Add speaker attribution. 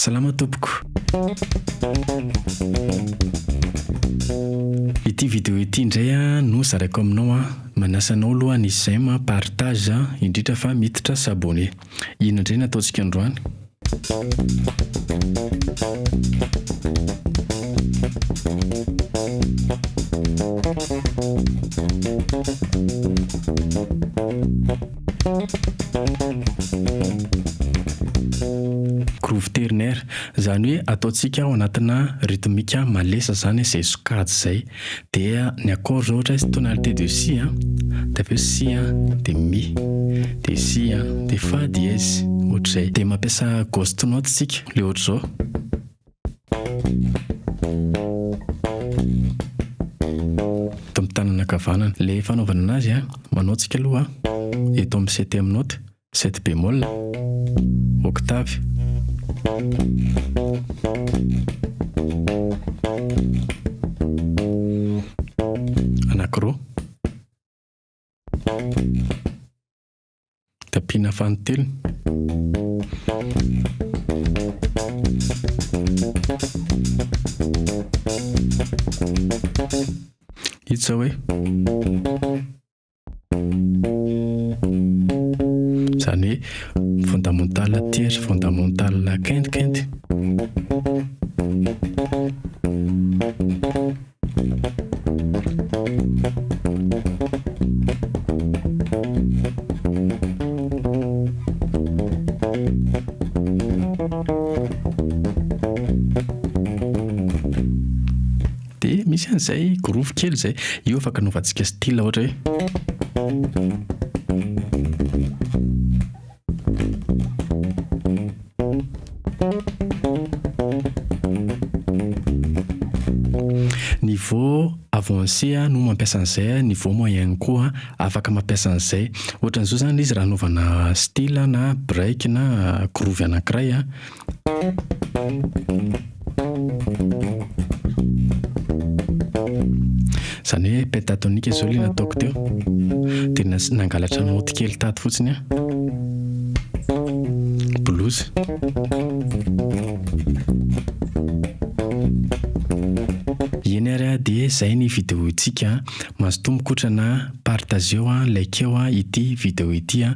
Speaker 1: Salama tompoko. Ity vidéo ity indray no zaraiko aminao an. Manasa anao aloha ny j'aime, partage, indrindra fa miditra s'abonner. Inona indray no ataontsika androany? Groove ternaire, izany hoe ataontsika ao anatina rythmique malesa izany izay sokajy izay. Dia ny accord zao ohatra hoe tonalité de si an, dia avy eo si an, dia mi, dia si an, dia fa dièse, ohatr'izay. Dia mampiasa ghost note isika, ilay ohatr'izao. Eto amin'ny tanana ankavanana. Ilay fanaovana anazy an, manao tsika aloha eto amin'ny septième note, sept bémol, octave. Anankiroa. Tapiana fanintelony. Ito zao hoe. Izany hoe fondamental tierce, fondamental quinte, quinte. Dia misy an'izay groove kely izay. Io afaka anaovantsika style ohatra hoe. Niveau avancé no mampiasa an'izay, niveau moyen koa afaka mampiasa an'izay. Ohatran'izao zany ilay izy raha anaovana style na break na groove anankiray. Izany hoe pentatonique izao ilay nataoko teo. Dia nangalatra naoty kely tato fotsiny aho. Blues. Eny ary dia izay ny vidéo-ntsika. Mazotoa mikotrana, partageo, likeo ity vidéo ity.